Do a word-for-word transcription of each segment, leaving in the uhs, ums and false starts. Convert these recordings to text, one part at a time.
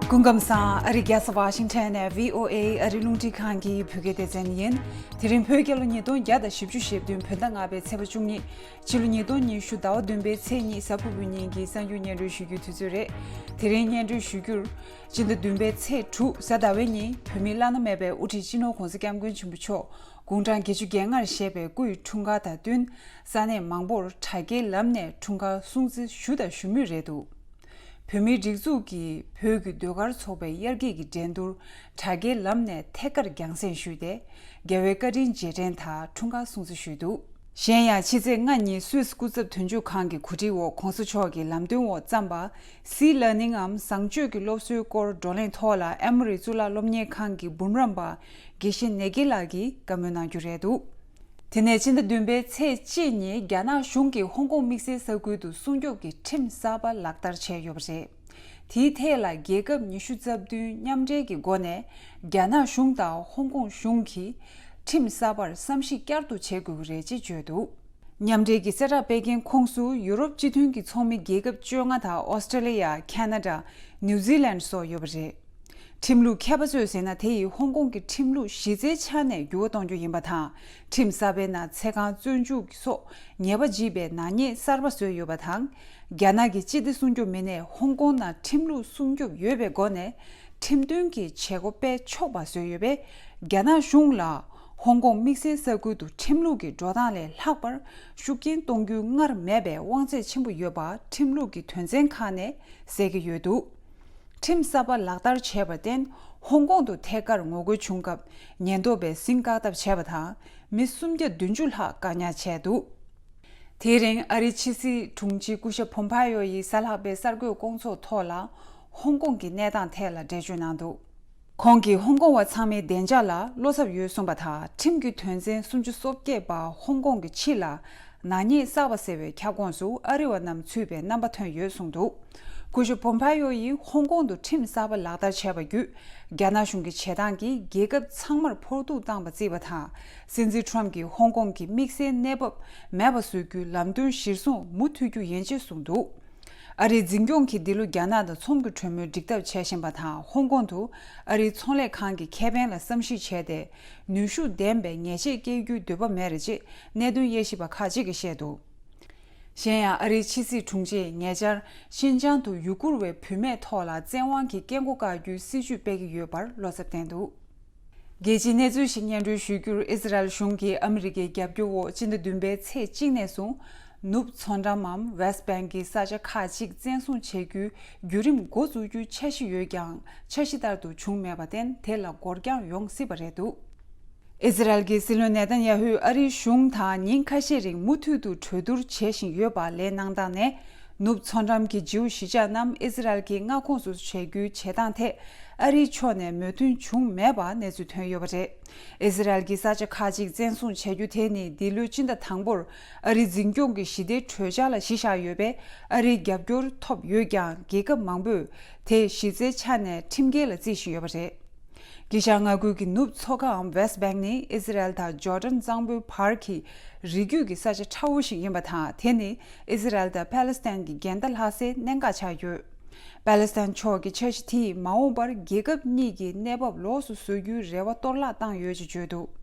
སྐུ་ཁམས་བཟང་། ཨ་རི་རྒྱལ་ས་ཝ་ཤིང་ཊོན་ནས་བྷི་ཨོ་ཨེ་ཨ་རི་རླུང་འཕྲིན་ཁང་གི་བོད་སྐད་སྡེ་ཚན་ཡིན། དེ་རིང་བོད་རྒྱལ་ལོ་ཉིས་སྟོང་བརྒྱ་དང་བཞི་བཅུ་ཞེ་བདུན་བོད་ཟླ་ལྔ་པའི་ཚེས་པ་བཅུ་གཉིས། ཕྱི་ལོ་ཉིས་སྟོང་ཉི་ཤུ་ཟླ་བ་བདུན་པའི་ཚེས་གཉིས་གཟའ་ཕུར་བུའི་ཉིན་གྱི་གསར་འགྱུར་སྙན་སྒྲོན་ཞུ་རྒྱུའི་དུས་ཚོད་རེད། དེ་རིང་སྙན་སྒྲོན་ཞུ་རྒྱུར། སྤྱི་ཟླ་བདུན་པའི་ཚེས་དྲུག་གཟའ་ཟླ་བའི་ཉིན་བོད་མིའི་བླ་ན་མེད་པའི་དབུ་ཁྲིད་སྤྱི་ནོར་༸གོང་ས་༸སྐྱབས་མགོན་ཆེན་པོ་མཆོག་དགུང་གྲངས་བརྒྱད་ཅུ་གྱ་ལྔར་བཞེས་པའི་སྐུ་ཡི་འཁྲུངས་སྐར་དང་བསྟུན། ས་གནས་མང་པོར་དྲ་རྒྱའི་ལམ་ནས་འཁྲུངས་སྐར་སྲུང་བརྩི་ཞུ་དང་ཞུ་མུས་རེད་འདུག་བོད་མིའི་སྒྲིག་འཛུགས་ཀྱིས་བོད་ཀྱི་ཟློས་གར་ཚོགས་པའི་དབྱར་སྐྱིད་ཀྱི་འགྲན་བསྡུར་དྲ་རྒྱའི་ལམ་ནས་ཐད་ཀར་རྒྱང་སྲིང་ཞུས་ཏེ། རྒྱལ་བའི་བཀའ་དྲིན་རྗེས་དྲན་དང་འཁྲུངས་སྐར་སྲུང་བརྩི་ཞུས་འདུག་གཞན་ཡང་ཕྱི་ཚེས་ལྔ་ཉིན་སུད་སི་སྐུ་ཚབ་དོན་གཅོད་ཁང་གི་གོ་སྒྲིག་འོག་གོང་ས་མཆོག་གི་ལམ་སྟོན་འོག་བརྩམས་པ། སི་ལར་ནིང་ངམ་བཟང་སྤྱོད་ཀྱི་སློབ་གསོའི་སྐོར་བགྲོ་གླེང་ཐོག་ལ་ཨེ་མོ་རི་གཙུག་ལག་སློབ་གཉེར་ཁང་གི་འབུམ་རམས་པ་དགེ་བཤེས་ནེ་གི་ལགས་ཀྱིས་བཀའ་མོལ་གནང་རྒྱུ་རེད་འདུག་དེ་ནས་ཕྱི་ཟླ་བདུན་པའི་ཚེས་གཅིག་ཉིན་རྒྱ་ནག་གཞུང་གིས་ཧོང་ཀོང་དམིགས་བསལ་ས་ཁུལ་དུ་སྲུང་སྐྱོབ་ཀྱི་ཁྲིམས་གསར་པ་ལག་བསྟར་བྱས་ཡོད་པ་རེད། དེའི་ཐད་ལ་རྒྱལ་ཁབ་ཉི་ཤུ་རྩ་བདུན་མཉམ་འབྲེལ་གྱི་སྒོ་ནས་རྒྱ་ནག་གཞུང་དང་ཧོང་ཀོང་གཞུང་གིས་ཁྲིམས་གསར་པར་བསམ་གཞིག་བསྐྱར་དུ་བྱེད་དགོས་ཀྱི་རེད་ཅེས་བརྗོད་འདུག་མཉམ་འབྲེལ་གྱི་གསལ་བསྒྲགས་སྤེལ་མཁན་ཁོངས་སུ་ཡུ་རོབ་སྤྱི་མཐུན་གྱི་ཚོགས་མི་རྒྱལ་ཁབ་བཅོ་ལྔ་དང་ཨོ་སི་ཀྲེ་ལི་ཡ། ཁ་ན་ཌ། ནིའུ་ཛི་ལན་སོགས་ཡོད་པ་རེད། ཁྲིམས་ལུགས་མཁས་པ་ཚོས་ཟེར་ན། དེ་ཡིས་ཧོང་ཀོང་གི་ཁྲིམས་ལུགས་གཞི་རྩའི་ཆ་ནས་འགྱུར་བ་གཏོང་རྒྱུ་ཡིན་པ་དང་། ཁྲིམས་གསར་པའི་ནང་ཚེ་གང་བཙོན་འཇུག་སོགས་ཉེས་པ་འཇིགས་པའི་ནག་ཉེས་གསར་པ་བཟོས་ཡོད་པ་དང་། རྒྱ་ནག་གི་སྤྱི་བདེ་སྲུང་སྐྱོབ་མི་སྣས་ཧོང་ཀོང་ནང་ཁྲིམས་ལུགས་སྲུང་སྐྱོབ་ཡོད་པའི་སྒོ་ནས་ཁྲིམས་མཐུན་གྱི་བྱེད་སྒོ་སྤེལ་ཆོག་པ་བཟོས་ཡོད་པས། རྒྱ་ནག་གཞུང་ལ་ཧོང་ཀོང་དམིགས་བསལ་ས་ཁུལ་དུ་ཁྲིམས་ལུགས་ཀྱི་འགྲོ་སྟངས་ལས་ལྷག་པར་ཤུགས་རྐྱེན་གཏོང་རྒྱུའི་སྔར་མེད་པའི་དབང་ཚད་ཆེན་པོ་ཡོད་པ་ཁྲིམས་ལུགས་ཀྱི་དོན་ཚན་ཁག་ནས་གསལ་གྱི་ཡོད་འདུག་ཁྲིམས་གསར་པ་ལག་བསྟར་བྱས་པར་བརྟེན། ཧོང་ཀོང་དུ་ཐད་ཀར་ངོ་རྒོལ་བྱུང་སྐབས་ཉེན་རྟོག་པས་ཟིང་བཀག་ཐབས་བྱས་པ་དང་། མི་སུམ་བརྒྱ་བདུན་ཅུ་ལྷག་བཀག་ཉར་བྱས་འདུག་དེའི་རིང་ཨ་རིའི་ཕྱི་སྲིད་དྲུང་ཆེ་སྐུ་ཞབས་པོམ་ཕ་ཡོ་ཡིས་གཟའ་ལྷག་པའི་གསར་འགོད་སྐོང་ཚོགས་ཐོག་ལ་ཧོང་ཀོང་གི་གནས་སྟངས་ཐད་ལ་འགྲེལ་བརྗོད་གནང་འདུག་ཁོང་གིས་ཧོང་ཀོང་བ་ཚང་མའི་བདེ་འཇགས་ལ་བློ་འཚབ་ཡོད་གསུངས་པ་དང་། ཁྲིམས་ཀྱི་དོན་ཚན་སུམ་ཅུ་སོ་བརྒྱད་པ་ཧོང་ཀོང་གི་ཕྱི་ལ་ནག་ཉེས་བསགས་པ་ཟེར་བའི་ཁྱབ་ཁོངས་སུ་ཨ་རི་བ་རྣམས་ཚུད་པའི་རྣམ་པ་ཐོན་ཡོད་གསུངས་འདུག་སྐུ་ཞབས་པོམ་ཕ་ཡོ་ཡིས་ཧོང་ཀོང་དུ་ཁྲིམས་གསར་པ་ལག་བསྟར་བྱས་པ་བརྒྱུད། རྒྱ་ནག་གཞུང་གི་བྱེད་སྟངས་ཀྱིས་རྒྱལ་ཁབ་ཚང་མར་ཕོག་ཐུག་བཏང་བ་བརྩིས་པ་དང་། སྲིད་འཛིན་ཁྲོམ་གྱིས་ཧོང་ཀོང་གི་དམིགས་བསལ་གནས་བབ་མེད་པ་བཟོ་རྒྱུའི་ལམ་སྟོན་གཞིར་བཟུང་མུ་མཐུད་རྒྱུ་ཡིན་ཅེས་གསུངས་འདུག་ཨ་རིའི་འཛིན་སྐྱོང་གིས་འདི་ལོ་རྒྱ་ནག་དང་ཚོང་གི་གྲོས་མོལ་འགྲིག་ཐབས་བྱས་བཞིན་པ་དང་། ཧོང་ཀོང་དུ་ཨ་རིའི་ཚོང་ལས་ཁང་གི་ཁེ་ཕན་ལ་བསམ་གཞིག་བྱས་ཏེ། ནུས་ཤུགས་ལྡན་པའི་ཉེས་ཆད་བཀལ་རྒྱུའི་འདོད་པ་མེད་རེད་ཅེས་གནད་དོན་དབྱེ་ཞིབ་པ་ཁག་ཅིག་གིས་བཤད་འདུག་གཞན་ཡང་ཨ་རིའི་ཕྱི་སྲིད་དྲུང་ཆེས་ཉེ་ཆར་ཤིན་ཅང་དུ་ཡུ་གུར་བའི་བུད་མེད་ཐོག་ལ་བཙན་དབང་གིས་སྐད་མགོ་བཀག་རྒྱུའི་སྲིད་བྱུས་སྤེལ་གྱི་ཡོད་པར་བློ་འཚབ་བསྟན་འདུག་རྒྱལ་སྤྱིའི་གནས་ཚུལ་ཞིག་སྙན་སྒྲོན་ཞུ་རྒྱུར། ཨི་ཟི་རལ་གཞུང་གིས་ཨ་མི་རི་ཀའི་རྒྱབ་སྐྱོར་འོག་སྤྱི་ཟླ་བདུན་པའི་ཚེས་གཅིག་ནས་བཟུང་ནུབ་མཚོ་འགྲམ་མམ་ཝེ་སི་བྷེང་གི་ས་ཆ་ཁག་ཅིག་བཙན་བཟུང་བྱེད་རྒྱུའི་བརྒྱུད་རིམ་འགོ་འཛུགས་རྒྱུའི་འཆར་གཞི་ཡོད་ཀྱང་། འཆར་གཞི་ལྟར་དུ་བྱུང་མེད་པར་བརྟེན། དེ་ལ་འགོར་འགྱངས་ཡོང་སྲིད་པ་རེད་འདུག་ཨི་ཟི་རལ་གྱི་སྲིད་བློན་ནེ་ཐན་ཡ་ཧུས་ཨ་རིའི་གཞུང་དང་ཉིན་ཁ་ཤས་རིང་མུ་མཐུད་དུ་གྲོས་བསྡུར་བྱེད་བཞིན་ཡོད་པ་ལས་གནང་སྟངས་ནས། ནུབ་མཚོ་འགྲམ་གྱི་ཇིའུ་གཞིས་ཆགས་རྣམས་ཨི་ཟི་རལ་གྱི་མངའ་ཁོངས་སུ་བྱེད་རྒྱུའི་བྱེད་སྟངས་ཐད་ཨ་རིའི་ཕྱོགས་ནས་མོས་མཐུན་བྱུང་མེད་པ་གནས་ཚུལ་ཐོན་ཡོད་པ་རེད། ཨི་ཟི་རལ་གྱིས་ས་ཆ་ཁག་ཅིག་བཙན་བཟུང་བྱ་རྒྱུ་དེ་ནི་འདི་ལོའི་སྤྱི་ཟླ་དང་པོར་ཨ་རིའི་འཛིན་སྐྱོང་གི་ཞི་བདེའི་གྲོས་འཆར་ལ་གཞི་བཞག་ཡོད་པས། ཨ་རིའི་རྒྱབ་སྐྱོར་ཐོབ་ཡོད་ཀྱང་། རྒྱལ་ཁབ་མང་པོས་དེ་གཞི་རྩའི་ཆ་ནས་ཁྲིམས་འགལ་ལ་བརྩི་བཞིན་ཡོད་པ་རེད། དཀྱིལ་ཤར་མངའ་ཁུལ་གྱི་ནུབ་མཚོ་ཁའམ་ཝེ་སི་བྷེང་ནི་ཨི་ཟི་རལ་དང་ཇོར་ཌན་གཙང་པོའི་བར་གྱི་རི་རྒྱུད་ཀྱི་ས་ཆ་ཕྲ་བོ་ཞིག་ཡིན་པ་དང་། དེ་ནི་ཨི་ཟི་རལ་དང་ཕ་ལེ་སི་ཐན་གྱི་འགལ་ཟླ་ལྷག་སའི་གནད་འགག་ཆགས་ཡོད། པ་ལེ་སི་ཐན་ཕྱོགས་ཀྱིས་འཆར་གཞི་དེས་མ་འོངས་པར་རྒྱལ་ཁབ་གཉིས་ཀྱི་གནས་བབ་ལོགས་སུ་བཟོ་རྒྱུའི་རེ་བ་གཏོར་བརླག་བཏང་ཡོད་ཅེས་བརྗོད་འདུག་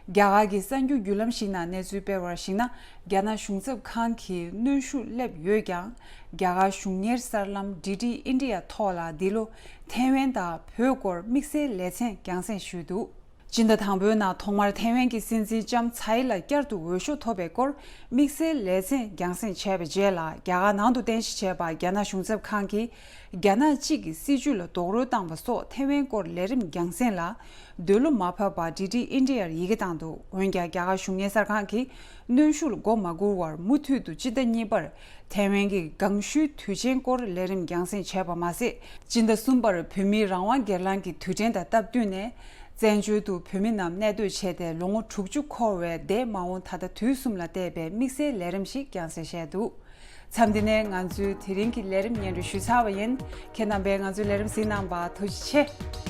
རྒྱ་གར་གྱི་གསར་འགྱུར་བརྒྱུད་ལམ་ཞིག་ནང་གནས་ཚུལ་སྤེལ་བར་གཞིགས་ན། རྒྱ་ནག་གཞུང་ཚབ་ཁང་གིས་གནོན་ཤུགས་སླེབས་ཡོད་ཀྱང་། རྒྱ་གར་གཞུང་གཉེར་གསར་ལམ་ཌི་ཌི་ཨིན་ཌི་ཡ་ཐོག་ལ་འདི་ལོ་ཐའེ་ཝན་དང་བོད་སྐོར་དམིགས་བསལ་ལེ་ཚན་རྒྱང་སྲིང་ཞུས་འདུག་སྤྱི་ཟླ་དང་པོའི་ནང་ཐོག་མར་ཐའེ་ཝན་གྱི་སྲིད་འཛིན་ལྕམ་ཚའེ་ལ་བསྐྱར་དུ་འོས་ཤོག་ཐོབ་པའི་སྐོར་དམིགས་བསལ་ལེ་ཚན་རྒྱང་སྲིང་བྱས་པའི་རྗེས་ལ། རྒྱ་གར་ནང་དུ་རྟེན་གཞི་བྱས་པ་རྒྱ་ནག་གཞུང་ཚབ་ཁང་གིས། རྒྱ་ནག་གཅིག་གི་སྲིད་བྱུས་ལ་རྡོག་རོལ་བཏང་བ་སོགས་ཐའེ་ཝན་སྐོར་ལས་རིམ་རྒྱང་སྲིང་ལ་འདོད་བློ་མ་བབས་པར་ཌི་ཌི་ཨིན་ཌི་ཡར་ཡི་གེ་བཏང་འདུག་འོན་ཀྱང་། རྒྱ་གར་གཞུང་གཉེར་གསར་ཁང་གིས་གནོན་ཤུགས་ལ་མགོ་མ་སྒུར་བར། མུ་མཐུད་དུ་སྤྱི་ཟླ་གཉིས་པར་ཐའེ་ཝན་གྱི་གང་ཤུལ་དུས་ཆེན་སྐོར་ལས་རིམ་རྒྱང་སྲིང་བྱས་པ་མ་ཟད། སྤྱི་ཟླ་གསུམ་པར་བོད་མིའི་རང་དབང་སྒེར་ལངས་ཀྱི་དུས་དྲན་དང་སྟབས་བསྟུན་ནས། བཙན་བྱོལ་དུ་བོད་མི་རྣམས་གནས་སྡོད་བྱས་ཏེ་ལོ་ངོ་དྲུག་ཅུ་འཁོར་བའི་འདས་མ་འོངས་ད་ལྟ་དུས་གསུམ་ལ་བལྟས་པའི་དམིགས་བསལ་ལས་རིམ་ཞིག་རྒྱང་སྲིང་བྱས་འདུག་མཚམས་འདི་ནས་ང་ཚོའི་དེ་རིང་གི་ལས་རིམ་སྙན་སྒྲོན་ཞུས་ཚར་བ་ཡིན། ཁྱེད་རྣམ་པས་ང་ཚོའི་ལས་རིམ་གཟིགས་གནང་བར་ཐུགས་རྗེ་ཆེ།